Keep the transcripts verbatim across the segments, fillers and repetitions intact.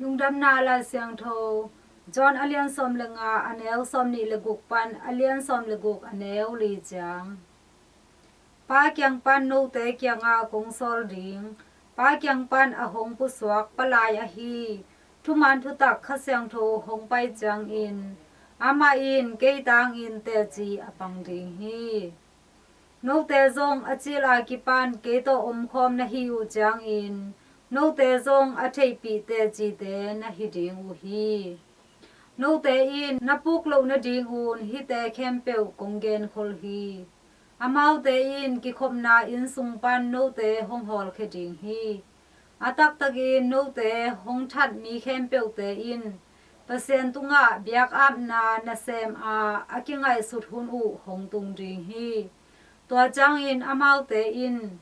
Lungdamna Lai Siangtho, John a lian sawm le nga, a neu sawm nih le guk pan a lian sawm le guk, a neu li ciang. Pa kiang pan note kiangah kong sawl ding, Pa kiang pan a hong pusuak palai ahi, thuman thutak Kha Siangtho hong pai ciangin, amah in kei tangin teci a pang ding hi. Note zong a cil a kipan kei tawh omkhawm na hi uh ciangin, note zong a theihpih tecite na hi ding uh hi. Note in na puk loh nadingun hihte khempeuh kong genkhol hi. Amaute in kikhopna inn sung pan note hong hawlkhia ding hi. A taktakin note hong that mi khempeuhte in Pasian tungah biakapna nasem a a kingaihsut hun uh hong tung ding hi. Tua ciangin amaute in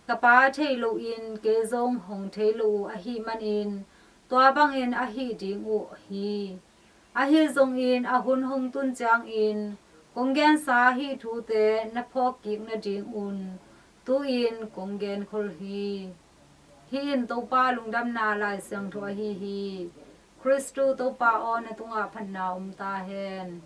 ka Pa thei loin kei zong hong thei lo uh ahih manin tua bangin a hih ding uh hi. Ahi zongin a hun hong tun ciangin kong gensa hih thute na phawkkik nadingun tu-in kong genkhol hi. Hih in Topa Lungdamna Lai Siangtho ahi hi. Khristu Topa aw, na tungah phatna om ta hen.